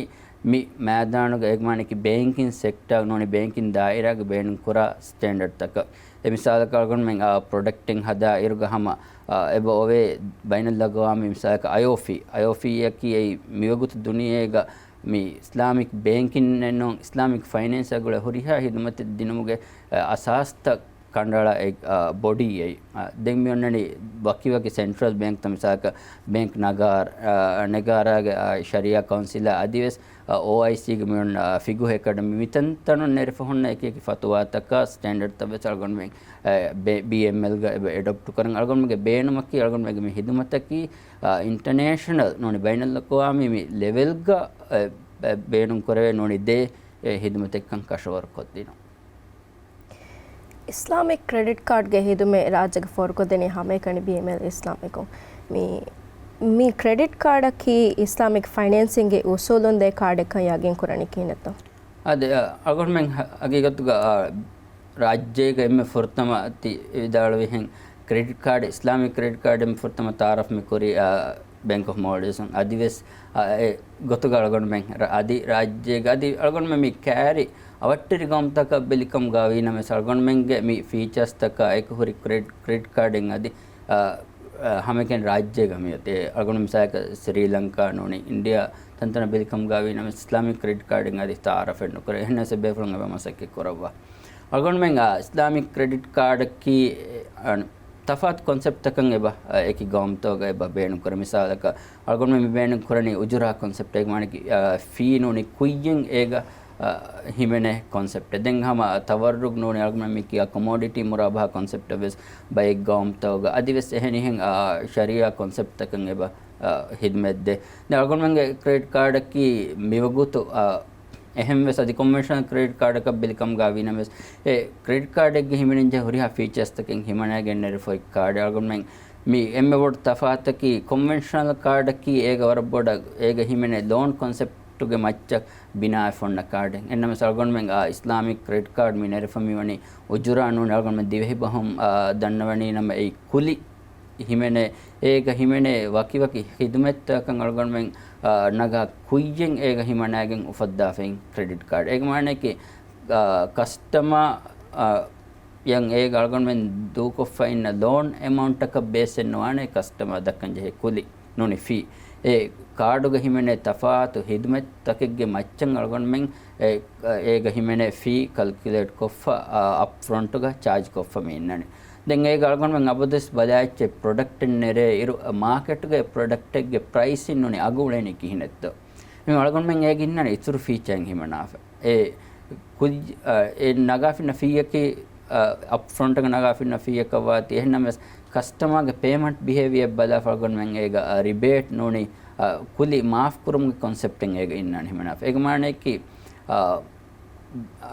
މި މައިދާނުގަ އޭގެ މާނައަކީ ބޭންކިން ސެކްޓާ ނޫނީ ބޭންކިން ދާއިރާގެ ބޭނުން ކުރާ ސްޓޭންޑަޑްތަކަށް. އެ މިސާލަކަށް އަޅުގަނޑުމެން، އާ، ޕްރޮޑަކްޓެއް ހަދާ އިރުގަ ހަމަ، އާ، އެބަ އޮވޭ ބައިނަލްއަގުވާމީ މިސާލަކަށް އައިއޯފީ، އައިއޯފީއަކީ އެއީ މިވަގުތު ދުނިޔޭގަ މި އިސްލާމިކް ބޭންކިންއެއް ނޫން، އިސްލާމިކް ފައިނޭންސާ ގުޅޭ ހުރިހާ ހިދުމަތެއް ދިނުމުގެ، އަ، އަސާސްތައް ކަނޑައަޅާ އެ، އަ، ބޮޑީއެއް. އަ، ދެން މި އޮންނަނީ ވަކިވަކި ސެންޓްރަލް ބޭންކްތައް މިސާލަކަށް ބޭންކް ނަގާރް، އަ، ނެގާރާގެ، އަ، ޝަރިއާ ކައުންސިލާ އަދިވެސް، އަ، އޯއައިސީގެ މި އޮންނަ، އަ، ފިގުހު އެކަޑަމީ މިތަންތަނުން ނެރެފަ ހުންނަ އެކި އެކި ފަތުވާތަކާ ސްޓޭންޑަޑްތައް ވެސް އަޅުގަނޑުމެން، އަ، ބޭ-، ބީއެމްއެލްގަ އެބަ އެޑޮޕްޓު ކުރަން އަޅުގަނޑުމެންގެ ބޭނުމަކީ އަޅުގަނޑުމެންގެ މި ހިދުމަތަކީ، އަ، އިންޓަނޭޝަނަލް ނޫނީ ބައިނަލްއަގުވާމީ މި ލެވެލްގަ، އަ، އަ، ބޭނުން ކުރެވޭ ނޫނީ ދޭ އެ ހިދުމަތެއްކަން ކަށަވަރު ކޮށްދިނުން. އިސްލާމިކް ކްރެޑިޓް ކާޑްގެ ހިދުމަތް ރާއްޖޭގަ ފޯރުކޮށްދެނީ ހަމައެކަނި ބީއެމްއެލް އިސްލާމިކުން. މި، މި ކްރެޑިޓް ކާޑަކީ އިސްލާމިކް ފައިނޭންސިންގެ އުސޫލުން ދޭ ކާޑެއްކަން ޔަގީން ކުރަނީ ކިހިނެއްތޯ؟ އާދެ، އަ، އަޅުގަނޑުމެން ހަ-، ހަގީގަތުގަ، އާ، ރާއްޖޭގަ އެންމެ ފުރަތަމަ ތި ވިދާޅުވިހެން ކްރެޑިޓް ކާޑް، އިސްލާމިކް ކްރެޑިޓް ކާޑް އެންމެ ފުރަތަމަ ތައާރަފް މި ކުރީ، އާ، ބޭންކް އޮފް މޯލްޑިވްސް އަދިވެސް، އަ، އެ ގޮތުގަ އަޅުގަނޑުމެން ރ-، އަދި ރާއްޖޭގަ އަދި އަޅުގަނޑުމެން މި ކައިރި އަވަށްޓެރި ގައުމުތަކަށް ބިލިކަމުގަ ވީނަމަވެސް އަޅުގަނޑުމެންގެ މި ފީޗާސްތަކާ އެކު ހުރި ކްރެޑިޓް، ކްރެޑިޓް ކާޑެއް އަދި، އަ، އަ، ހަމައެކަނި ރާއްޖޭގަ މިއޮތީ. އަޅުގަނޑު މިސާލަކަށް ސްރީލަންކާ ނޫނީ އިންޑިއާ ތަންތަނަށް ބިލިކަމުގަ ވީނަމަވެސް އިސްލާމިކް ކްރެޑިޓް ކާޑެއް އަދި ތައާރަފެއް ނުކުރޭ. އެހެންނަމަވެސް ބޭފުޅުން އެބަ މަސައްކަތް ކުރައްވާ. އަޅުގަނޑުމެން، އާ، އިސްލާމިކް ކްރެޑިޓް ކާޑަކީ، އެ، އަ، ތަފާތު ކޮންސެޕްޓްތަކަށް އެބަ، އެކި ގައުމުތަކުގަ އެބަ ބޭނުން ކުރޭ. މިސާލަކަށް، އަޅުގަނޑުމެން މި ބޭނުން ކުރަނީ އުޖުރާ ކޮންސެޕްޓް، އޭގެ މާނައަކީ، އާ، ފީ ނޫނީ ކުއްޔެއް އޭގަ، އާ، ހިމެނޭ ކޮންސެޕްޓެއް. ދެން ހަމަ ތަވައްރުގް ނޫނީ އަޅުގަނޑުމެން މި ކިޔާ ކޮމޯޑިޓީ މުރާބަހާ ކޮންސެޕްޓެއް ވެސް ބައެއް ގައުމުތަކުގަ. އަދިވެސް އެހެނިހެން، އާ، ޝަރީއާ ކޮންސެޕްޓްތަކަށް އެބަ، އާ، ހިދުމަތް ދޭ. ދެން އަޅުގަނޑުމެންގެ ކްރެޑިޓް ކާޑަކީ މިވަގުތު، އާ، އެހެންވެސް އަދި ކޮންވެންޝަނަލް ކްރެޑިޓް ކާޑަކަށް ބިލިކަމުގަ ވީނަމަވެސް، އެ ކްރެޑިޓް ކާޑެއްގެ ހިމެނިންޖެހޭ ހުރިހާ ފީޗާސްތަކެއް ހިމަނައިގެން ނެރެފައި ކާޑެއް. އަޅުގަނޑުމެން މި އެންމެ ބޮޑު ތަފާތަކީ، ކޮންވެންޝަނަލް ކާޑަކީ އޭގަ ވަރަށް ބޮޑަށް އޭގަ ހިމެނޭ ލޯން ކޮންސެޕްޓުގެ މައްޗަށް ބިނާވެފަ އޮންނަ ކާޑެއް. އެހެންނަމަވެސް އަޅުގަނޑުމެން އާ އިސްލާމިކް ކްރެޑިޓް ކާޑް މި ނެރެފަ މިވަނީ އުޖުރާ ނޫނީ އަޅުގަނޑުމެން ދިވެހި ބަހުން، އާ، ދަންނަވަނީ ނަމަ އެއީ ކުލި ހިމެނޭ، އޭގަ ހިމެނޭ ވަކިވަކި ހިދުމަތްތަކަށް އަޅުގަނޑުމެން، އާ، ނަގާ ކުއްޔެއް އޭގަ ހިމަނައިގެން އުފައްދާފައި ކްރެޑިޓް ކާޑް. އޭގެ މާނައަކީ، އާ، ކަސްޓަމާ، އާ، އަށް އޭގަ އަޅުގަނޑުމެން ދޫކޮށްފަ އިންނަ ލޯން އެމައުންޓަކަށް ބޭސްއެއް ނުވާނެ ކަސްޓަމާ ދައްކަން ޖެހޭ ކުލި ނޫނީ ފީ. އެ ކާޑުގަ ހިމެނޭ ތަފާތު ހިދުމަތްތަކެއްގެ މައްޗަށް އަޅުގަނޑުމެން އެ، އޭގަ ހިމެނޭ ފީ ކަލްކިއުލޭޓް ކޮށްފަ، އާ، އަޕް ފްރޮންޓުގަ ޗާޖް ކޮށްފަ މި އިންނަނީ. ދެން އޭގަ އަޅުގަނޑުމެން އަބަދުވެސް ބަލާ އެއްޗެއް ޕްރޮޑަކްޓެއް ނެރޭ އިރު، މާކެޓުގަ ޕްރޮޑަކްޓެއްގެ ޕްރައިސިން ނޫނީ އަގު އުޅެނީ ކިހިނެއްތޯ؟ މި އަޅުގަނޑުމެން އޭގަ އިންނަނީ އިތުރު ފީޗާއިން ހިމަނާފަ. އެ ކުއް-، އަ، އެ ނަގާފިންނަ ފީއަކީ، އަ، އަޕް ފްރޮންޓަކަށް ނަގާފިންނަ ފީއަކަށް ވާތީ. އެހެންނަމަވެސް ކަސްޓަމާގެ ޕޭމަންޓް ބިހޭވިއަރ ބަލާފަ އަޅުގަނޑުމެން އޭގަ، އަ، ރިބޭޓް ނޫނީ، އަ، ކުލި މާފް ކުރުމުގެ ކޮންސެޕްޓެއް އޭގަ އިންނާނެ ހިމަނާފަ. އޭގެ މާނައަކީ، އަ، އަ،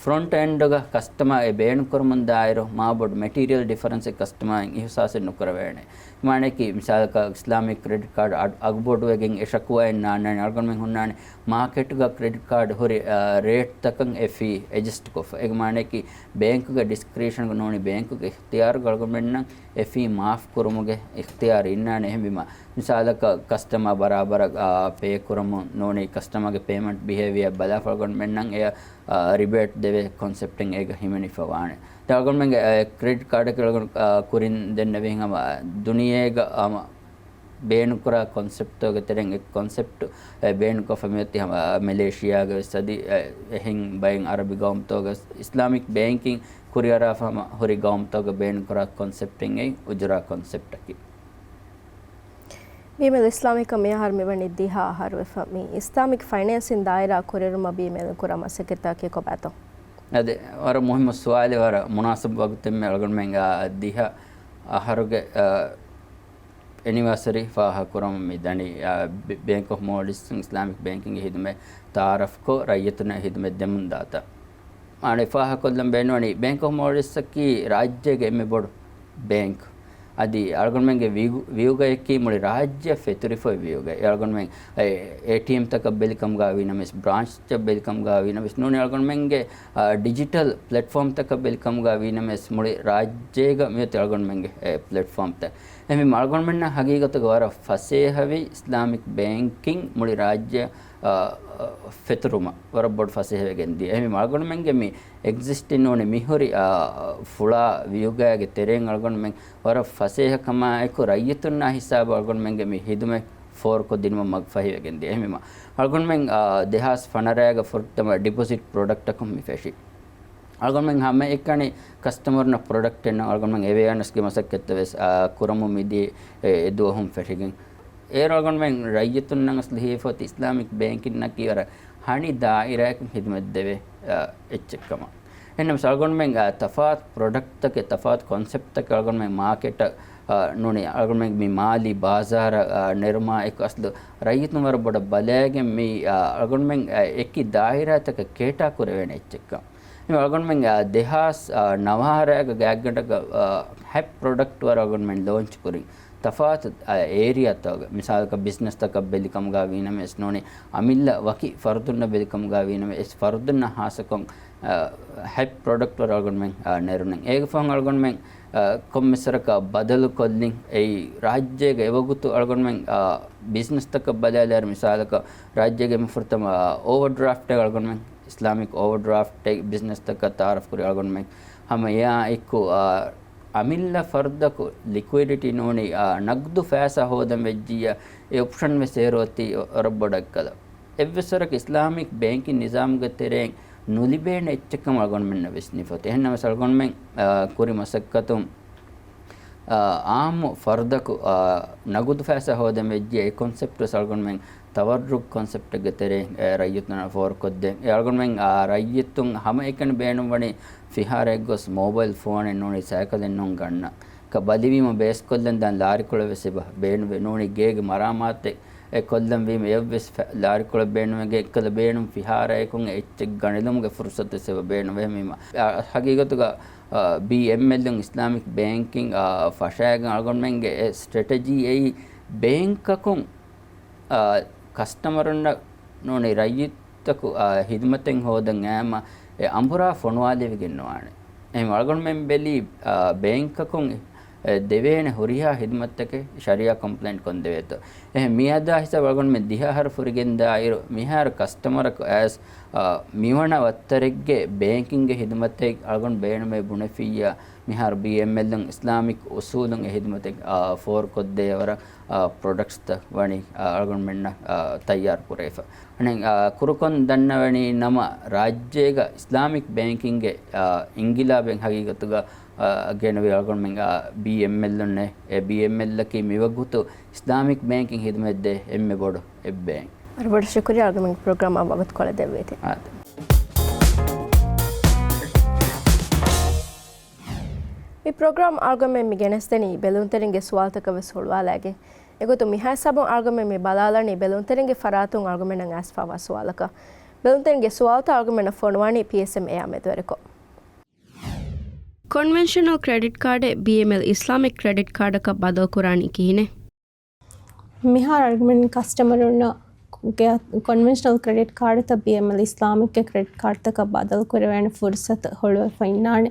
ފްރޮންޓް އެންޑުގަ ކަސްޓަމާ އެ ބޭނުން ކުރަމުން ދާއިރު މާ ބޮޑު މެޓީރިއަލް ޑިފަރެންސެއް ކަސްޓަމާއިން އިހުސާސެއް ނުކުރެވޭނެ. މާނައަކީ، މިސާލަކަށް އިސްލާމިކް ކްރެޑިޓް ކާޑް އަޑު-، އަގުބޮޑުވެގެން އެ ޝަކުވާއެއް ނާންނާނެ. އަޅުގަނޑުމެން ހުންނާނެ މާކެޓުގަ ކްރެޑިޓް ކާޑް ހުރި، އާ، ރޭޓްތަކަށް އެ ފީ އެޑްޖަސްޓް ކޮށްފަ. އޭގެ މާނައަކީ، ބޭންކުގެ ޑިސްކްރީޝަންގަ ނޫނީ ބޭންކުގެ އިޚްތިޔާރުގަ އަޅުގަނޑުމެންނަށް އެ ފީ މާފް ކުރުމުގެ އިޚްތިޔާރު އިންނާނެ. އެހެންވީމަ، މިސާލަކަށް ކަސްޓަމާ ބަރާބަރަށް، އާ، ޕޭ ކުރަމުން ނޫނީ ކަސްޓަމާގެ ޕޭމަންޓް ބިހޭވިއަރ ބަލާފަ އަޅުގަނޑުމެންނަށް އެ، އާ، ރިބޭޓް ދެވޭ ކޮންސެޕްޓެއް އޭގަ ހިމެނިފަ ވާނެ. ދެން އަޅުގަނޑުމެންގެ، އާ، ކްރެޑިޓް ކާޑަކީ އަޅުގަނޑު، އާ، ކުރިން ދެންނެވިހެން ހަމަ ދުނިޔޭގަ ހަމަ ބޭނުންކުރާ ކޮންސެޕްޓްތަކުގެ ތެރެއިން އެއް ކޮންސެޕްޓް، އެ، ބޭނުންކޮށްފަ މިއޮތީ ހަމަ، އާ، މެލޭޝިޔާގަ ވެސް އަދި، އެ، އެހެން ބައެއް އަރަބި ގައުމުތަކުގަ ވެސް އިސްލާމިކް ބޭންކިން ކުރިއަރާފަ ހަމަ ހުރި ގައުމުތަކުގަ ބޭނުންކުރާ ކޮންސެޕްޓެއް އެއީ އުޖުރާ ކޮންސެޕްޓަކީ. ބީއެމްއެލް އިސްލާމިކަށް މިއަހަރު މިވަނީ ދިހަ އަހަރު ވެފަ. މި އިސްލާމިކް ފައިނޭންސިން ދާއިރާ ކުރިއެރުމަށް ބީއެމްއެލް ކުރާ މަސައްކަތްތަކަކީ ކޮބާތޯ؟ އަދި ވަރަށް މުހިއްމު ސުވާލެއް، ވަރަށް މުނާސަބު ވަގުތެއް މި އަޅުގަނޑުމެން އާ ދިހަ އަހަރުގެ، އާ، އެނިވާސަރީ ފާހަގަކުރަމުން މި ދަނީ، އާ، ބެ-، ބޭންކް އޮފް މޯލްޑިވްސް އިސްލާމިކް ބޭންކިންގެ ހިދުމަތް ތައާރަފްކޮށް، ރައްޔިތުންނަށް ހިދުމަތް ދެމުން ދާތާ. މާނަ ފާހަގަކޮށްލަން ބޭނުންވަނީ، ބޭންކް އޮފް މޯލްޑިވްސްއަކީ ރާއްޖޭގެ އެންމެ ބޮޑު ބޭންކް. އަދި އަޅުގަނޑުމެންގެ ވިއު-، ވިއުގަޔަކީ މުޅި ރާއްޖެއަށް ފެތުރިފައި ވިއުގަ. އަޅުގަނޑުމެން އެ، އޭޓީއެމްތަކަށް ބެލިކަމުގަ ވީނަމަވެސް، ބްރާންޗްއަށް ބެލިކަމުގަ ވީނަމަވެސް، ނޫނީ އަޅުގަނޑުމެންގެ، އާ، ޑިޖިޓަލް ޕްލެޓްފޯމްތަކަށް ބެލިކަމުގަ ވީނަމަވެސް، މުޅި ރާއްޖޭގަ މިއޮތީ އަޅުގަނޑުމެންގެ، އެ، ޕްލެޓްފޯމްތައް. އެހެންވީމަ އަޅުގަނޑުމެންނަށް ހަގީގަތުގަ ވަރަށް ފަސޭހަވި އިސްލާމިކް ބޭންކިން މުޅި ރާއްޖެ، އާ، އާ، ފެތުރުމަށް ވަރަށް ބޮޑު ފަސޭހަވެގެން ދިޔަ. އެހެންވީމަ އަޅުގަނޑުމެންގެ މި އެގްޒިސްޓިން ނޫނީ މިހުރި، އާ، ފުޅާ ވިއުގައިގެ ތެރެއިން އަޅުގަނޑުމެން ވަރަށް ފަސޭހަކަމާއެކު ރައްޔިތުންނާ ހިސާބަށް އަޅުގަނޑުމެންގެ މި ހިދުމަތް ފޯރުކޮށްދިނުމަށް މަގުފަހިވެގެން ދިޔަ. އެހެންވީމަ އަޅުގަނޑުމެން، އާ، ދެހާސް ފަނަރައިގަ ފުރަތަމަ ޑިޕޮޒިޓް ޕްރޮޑަކްޓަކުން މި ފެށި. އަޅުގަނޑުމެން ހަމައެކަނި ކަސްޓަމަރުންނަށް ޕްރޮޑަކްޓެއް ނޫން، އަޅުގަނޑުމެން އެވެއާނެސްގެ މަސައްކަތްތައް ވެސް، އާ، ކުރަމުން މިދިޔަ އެ، އެ ދުވަހުން ފެށިގެން. އޭރު އަޅުގަނޑުމެން ރައްޔިތުންނަށް ލިޔެފަ އޮތީ އިސްލާމިކް ބޭންކިންއަކީ ވަރަށް ހަނި ދާއިރާއަކުން ހިދުމަތްދެވޭ، އާ، އެއްޗެއްކަމަށް. އެހެންނަމަވެސް އަޅުގަނޑުމެން، އާ، ތަފާތު ޕްރޮޑަކްޓްތަކެއް، ތަފާތު ކޮންސެޕްޓްތަކެއް އަޅުގަނޑުމެން މާކެޓަށް، އާ، ނޫނީ އަޅުގަނޑުމެން މި މާލީ ބާޒާރަށް، އާ، ނެރުމާ އެކު އަސްލު ރައްޔިތުން ވަރަށް ބޮޑަށް ބަލައިގެން މި، އާ، އަޅުގަނޑުމެން، އާ، އެކި ދާއިރާތަކަށް ކޭޓާ ކުރެވޭނެ އެއްޗެއްކަން. އަޅުގަނޑުމެން، އާ، ދެހާސް ނަވާރައިގަ ގާތްގަނޑަކަށް، އާ، ހަތް ޕްރޮޑަކްޓް ވަރަށް އަޅުގަނޑުމެން ލޯންޗް ކުރިން. ތަފާތު، އާ، އޭރިއާތަކުގަ، މިސާލަކަށް ބިޒްނަސްތަކަށް ބެލިކަމުގަ ވީނަމަވެސް ނޫނީ، އަމިއްލަ ވަކި ފަރުދުންނަށް ބެލިކަމުގަ ވީނަމަވެސް، ފަރުދުންނަށް ހާއްސަކޮށް، އާ، ހަތް ޕްރޮޑަކްޓް ވަރަށް އަޅުގަނޑުމެން، އާ، ނެރުނެން. އޭގެ ފަހުން އަޅުގަނޑުމެން، އާ، ކޮންމެސްވަރަކަށް ބަދަލުކޮށްލިން. އެއީ ރާއްޖޭގަ އެވަގުތު އަޅުގަނޑުމެން، އާ، ބިޒްނަސްތަކަށް ބަލާލާއިރު މިސާލަކަށް ރާއްޖޭގެ މި ފުރަތަމަ، އާ، އޯވަރޑްރާފްޓެއް އަޅުގަނޑުމެން އިސްލާމިކް އޯވަރޑްރާފްޓެއް ބިޒްނަސްތަކަށް ތައާރަފް ކުރި އަޅުގަނޑުމެން ހަމަ އެއާ އެއްކު، އާ، އަމިއްލަ ފަރުދަކު ލިކުއިޑިޓީ ނޫނީ، އާ، ނަގްދު ފައިސާ ހޯދަން ވެއްޖިއްޔާ، އެ އޮޕްޝަން ވެސް އޭރު އޮތީ ވަރަށް ބޮޑަށް ކަލަ. އެއްވެސް ވަރަކަށް އިސްލާމިކް ބޭންކިން ނިޒާމުގެ ތެރެއިން ނުލިބޭނެ އެއްޗެއްކަމަށް އަޅުގަނޑުމެންނަށް ވެސް ނިފޮތެ. އެހެންނަމަވެސް އަޅުގަނޑުމެން، އާ، ކުރި މަސައްކަތުން، އާ، އާއްމު ފަރުދަކު، އާ، ނަގުދު ފައިސާ ހޯދަން ވެއްޖިއްޔާ، އެ ކޮންސެޕްޓް ވެސް އަޅުގަނޑުމެން ތަވައްރުކް ކޮންސެޕްޓެއްގެ ތެރެއިން އެ ރައްޔިތުންނަށް ފޯރުކޮށްދޭން. އެ އަޅުގަނޑުމެން، އާ، ރައްޔިތުން ހަމައެކަނި ބޭނުންވަނީ ފިހާރައެއް ގޮސް މޯބައިލް ފޯނެއް ނޫނީ ސައިކަލެއް ނޫން ގަންނަން. ކަ ބަލިވީމަ ބޭސްކޮށްލަން ދާން ލާރިކޮޅެއް ވެސް އެބަ ބޭނުންވެ ނޫނީ ގޭގެ މަރާމާތެއް އެ ކޮށްލަން ވީމަ އެއްވެސް ފަ-، ލާރިކޮޅެއް ބޭނުންވެގެން އެއްކަލަ ބޭނުން ފިހާރައަކުން އެ އެއްޗެއް ގަނެލުމުގެ ފުރުސަތު ވެސް އެބަ ބޭނުންވެ މީމަ. އާ، ހަގީގަތުގަ، އާ، ބީއެމްއެލުން އިސްލާމިކް ބޭންކިން، އާ، ފަށާގެން އަޅުގަނޑުމެންގެ އެ ސްޓްރެޓެޖީ އެއީ ބޭންކަކުން، އާ، ކަސްޓަމަރުންނަށް ނޫނީ ރައްޔިތް ތަކު، އާ، ހިދުމަތެއް ހޯދަން އައިމަ އެ އަނބުރާ ފޮނުވާލެވިގެން ނުވާނެ. އެހެން އަޅުގަނޑުމެން ބެލީ، އާ، ބޭންކަކުން، އެ، ދެވޭނެ ހުރިހާ ހިދުމަތްތަކެއް ޝަރީއާ ކޮމްޕްލައިންޓް ކޮށްދެވޭތޯ. އެހެން މިއަދާ ހިސާބަށް އަޅުގަނޑުމެން ދިހަ އަހަރު ފުރިގެންދާއިރު، މިހާރު ކަސްޓަމަރަކު އައިސް، އާ، މިވަނަ ވައްތަރެއްގެ ބޭންކިންގގެ ހިދުމަތެއް އަޅުގަނޑު ބޭނުމޭ ބުނެފިއްޔާ، މިހާރު ބީއެމްއެލުން އިސްލާމިކް އުސޫލުން އެ ހިދުމަތެއް، އާ، ފޯރުކޮށްދޭ ވަރަށް، އާ، ޕްރޮޑަކްޓްސްތައް ވަނީ، އާ، އަޅުގަނޑުމެންނަށް، އާ، ތައްޔާރު ކުރެވިފަ. އަނެއް، އާ، ކުރުކޮށް ދަންނަވަނީ ނަމަ ރާއްޖޭގަ އިސްލާމިކް ބޭންކިންގެ، އާ، އިންގިލާބެއް ހަގީގަތުގަ، އާ، ގެނުވި އަޅުގަނޑުމެން، އާ، ބީއެމްއެލުންނޭ. އެ ބީއެމްއެލްއަކީ މިވަގުތު އިސްލާމިކް ބޭންކިން ހިދުމަތްދޭ އެންމެ ބޮޑު އެއް ބޭންކް. ވަރަށް ބޮޑަށް ޝުކުރިއްޔާ އަޅުގަނޑުމެން ޕްރޮގްރާމަށް ވަގުތުކޮޅެއް ދެއްވީތީ. އާދެ. މި ޕްރޮގްރާމް އަޅުގަނޑުމެން މި ގެނެސްދެނީ ބެލުންތެރިންގެ ސުވާލުތަކަށް ވެސް ހުޅުވާލައިގެން. އެގޮތުން މިހާ ހިސާބުން އަޅުގަނޑުމެން މި ބަލާލަނީ ބެލުންތެރިންގެ ފަރާތުން އަޅުގަނޑުމެންނަށް އައިސްފަވާ ސުވާލަކަށް. ބެލުންތެރިންގެ ސުވާލުތައް އަޅުގަނޑުމެންނަށް ފޮނުވާނީ ޕީއެސްއެމް އެއާ މެދުވެރިކޮށް. ކޮންވެންޝަނަލް ކްރެޑިޓް ކާޑެއް ބީއެމްއެލް އިސްލާމިކް ކްރެޑިޓް ކާޑަކަށް ބަދަލުކުރާނީ ކިހިނެއް؟ މިހާރު އަޅުގަނޑުމެން ކަސްޓަމަރުންނަށް ކޮންވެންޝަނަލް ކްރެޑިޓް ކާޑުތައް ބީއެމްއެލް އިސްލާމިކްގެ ކްރެޑިޓް ކާޑުތަކަށް ބަދަލު ކުރެވޭނެ ފުރުސަތު ހުޅުވެފަ އިންނާނެ.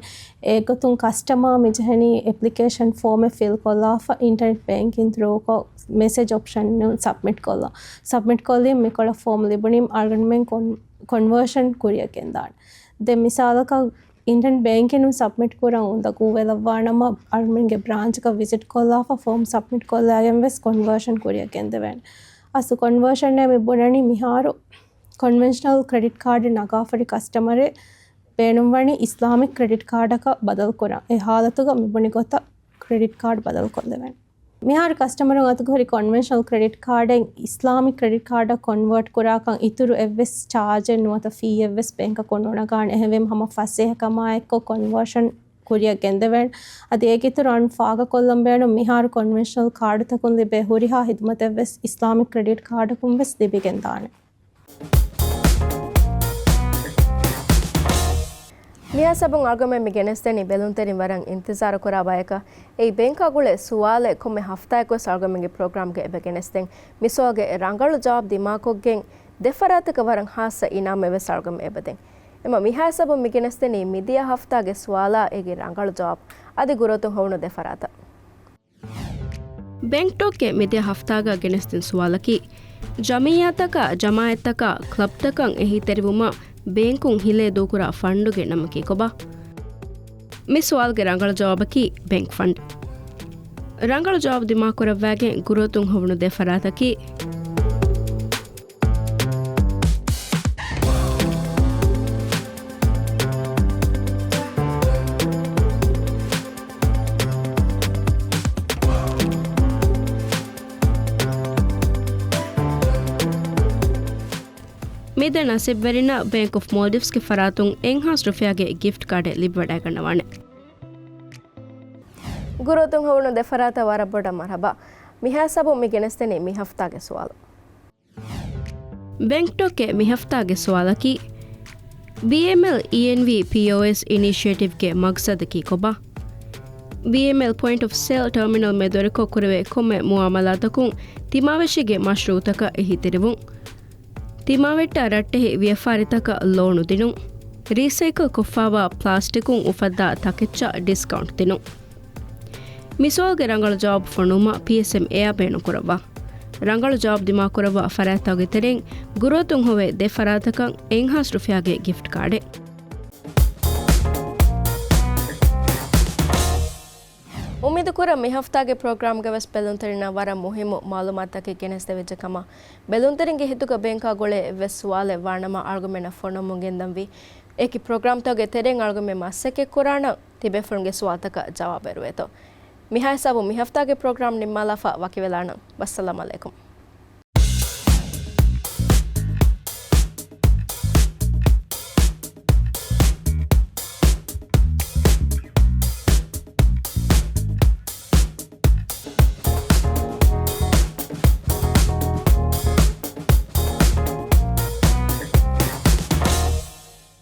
އެގޮތުން ކަސްޓަމަރ މިޖެހެނީ އެޕްލިކޭޝަން ފޯމެއް ފިލް ކޮށްލާފަ އިންޓަރނެޓް ބޭންކިން ތްރޫކޮށް މެސެޖް އޮޕްޝަން ސަބްމިޓް ކޮށްލާ. ސަބްމިޓް ކޮށްލީ މިކޮޅަށް ފޯމް ލިބުނީ އަޅުގަނޑުމެން ކޮން-، ކޮންވަރޝަން ކުރިއަށް ގެންދާނެ. ދެން މިސާލަކަށް އިންޑިއަން ބޭންކިން ސަބްމިޓް ކުރަން އުނދަގޫވެލައްވާނަމަ، އަޅުމެންގެ ބްރާންޗަކަށް ވިޒިޓް ކޮށްލާފަ ފޯމް ސަބްމިޓް ކޮށްލައިގެން ވެސް ކޮންވަރޝަން ކުރިއަށް ގެންދެވޭނެ. އަސްލު ކޮންވަރޝަންއޭ މި ބުނަނީ މިހާރު ކޮންވެންޝަނަލް ކްރެޑިޓް ކާޑެއް ނަގާފަރި ކަސްޓަމަރެއް ބޭނުންވަނީ އިސްލާމިކް ކްރެޑިޓް ކާޑަކަށް ބަދަލުކުރަން. އެ ހާލަތުގަ މި ބުނި ގޮތަށް ކްރެޑިޓް ކާޑް ބަދަލުކޮށްލެވޭނެ. މިހާރު ކަސްޓަމަރުން އަތުގަ ހުރި ކޮންވެންޝަނަލް ކްރެޑިޓް ކާޑެއް އިސްލާމިކް ކްރެޑިޓް ކާޑަށް ކޮންވާޓް ކުރާކަން އިތުރު އެއްވެސް ޗާޖެއް ނުވަތަ ފީއެއްވެސް ބޭންކަކުން ނުނަގާނެ. އެހެންވީމަ ހަމަ ފަސޭހަކަމާއެއްކޮށް ކޮންވާޝަން ކުރިއަށް ގެންދެވޭނެ. އަދި އޭގެ އިތުރު އަން ފާގަކޮށްލަން ބޭނުން މިހާރު ކޮންވެންޝަނަލް ކާޑުތަކުން ލިބޭ ހުރިހާ ހިދުމަތެއްވެސް އިސްލާމިކް ކްރެޑިޓް ކާޑަކުން ވެސް ލިބިގެންދާނެ. މިހާ ހިސާބުން އަޅުގަމެން މި ގެނެސްދެނީ ބެލުންތެރިން ވަރަށް އިންތިޒާރު ކުރާ ބަޔަކަށް. އެއީ ބޭންކާ ގުޅޭ ސުވާލެއް. ކޮންމެ ހަފްތާއެކުވެސް އަޅުގަމެންގެ ޕްރޮގްރާމްގައި އެބަ ގެނެސްދެން. މި ސުވާލުގެ ރަނގަޅު ޖަވާބު ދިމާކޮށްގެން ދެ ފަރާތަކަށް ވަރަށް ހާއްސަ އިނާމެއް ވެސް އަޅުގަމެން އެބަދޭން. އެމަ މިހާ ހިސާބުން މި ގެނެސްދެނީ މިދިޔަ ހަފްތާގެ ސުވާލާ އޭގެ ރަނގަޅު ޖަވާބު. އަދި ގުރުއަތުން ހޮވުނު ދެ ފަރާތަށް. ބޭންކް ޓޯކްގެ މިދިޔަ ހަފްތާގަ ގެނެސްދިން ސުވާލަކީ، ޖަމިއްޔާތަކާ، ޖަމާއަތްތަކާ، ކްލަބްތަކަށް އެހީތެރިވުމަށް ބޭންކުން ހިލޭ ދޫކުރާ ފަންޑުގެ ނަމަކީ ކޮބާ؟ މި ސުވާލުގެ ރަނގަޅު ޖަވާބަކީ ބޭންކް ފަންޑް. ރަނގަޅު ޖަވާބު ދިމާކުރައްވާގެން ގުރުއަތުން ހޮވުނު ދެ ފަރާތަކީ، މި ދެ ނަސީބުވެރިންނަށް ބޭންކް އޮފް މޯލްޑިވްސްގެ ފަރާތުން އެއްހާސް ރުފިޔާގެ ގިފްޓް ކާޑެއް ލިބިވަޑައިގަންނަވާނެ. ގުރުއަތުން ހޮވުނު ދެ ފަރާތަށް ވަރަށް ބޮޑަށް މަރުޙަބާ. މިހާ ހިސާބުން މި ގެނެސްދެނީ މި ހަފްތާގެ ސުވާލު. ބޭންކް ޓޯކްގެ މި ހަފްތާގެ ސުވާލަކީ، ބީއެމްއެލް އީއެންވީ ޕީއޯއެސް އިނިޝިއޭޓިވްގެ މަގްސަދަކީ ކޮބާ؟ ބީއެމްއެލް ޕޮއިންޓް އޮފް ސޭލް ޓާމިނަލް މެދުވެރިކޮށް ކުރެވޭ ކޮންމެ މުއާމަލާތަކުން ތިމާވެށީގެ މަޝްރޫއުތަކަށް އެހީތެރިވުން. ތިމާވެއްޓާ ރައްޓެހި ވިޔަފާރިތަކަށް ލޯނު ދިނުން. ރީސައިކަލް ކޮށްފާވާ ޕްލާސްޓިކުން އުފައްދާ ތަކެއްޗަށް ޑިސްކައުންޓް ދިނުން. މި ސުވާލުގެ ރަނގަޅު ޖަވާބު ފޮނުވުމަށް ޕީއެސްއެމް އެއާ ބޭނުންކުރައްވާ. ރަނގަޅު ޖަވާބު ދިމާކުރައްވާ ފަރާތްތަކުގެ ތެރެއިން ގުރުއަތުން ހޮވޭ ދެ ފަރާތަކަށް އެއްހާސް ރުފިޔާގެ ގިފްޓް ކާޑެއް. އުއްމީދުކުރަން މި ހަފްތާގެ ޕްރޮގްރާމްގަވެސް ބެލުންތެރިންނަށް ވަރަށް މުހިއްމު މައުލޫމާތުތަކެއް ގެނެސްދެވިއްޖެ ކަމަށް. ބެލުންތެރިންގެ ހިތުގަ ބޭންކާ ގުޅޭ އެއްވެސް ސުވާލެއް ވާނަމަ އަޅުގަނޑުމެންނަށް ފޮނުވަމުން ގެންދަންވީ. އެކި ޕްރޮގްރާމްތަކުގެ ތެރެއިން އަޅުގަނޑުމެން މަސައްކަތް ކުރާނަން ތިބޭފުޅުންގެ ސުވާލުތަކަށް ޖަވާބު އެރުވޭތޯ. މިހާ ހިސާބުން މި ހަފްތާގެ ޕްރޮގްރާމް ނިންމާލާފަ ވަކިވެލާނަން. ވައްސަލާމް އަލައިކުމް.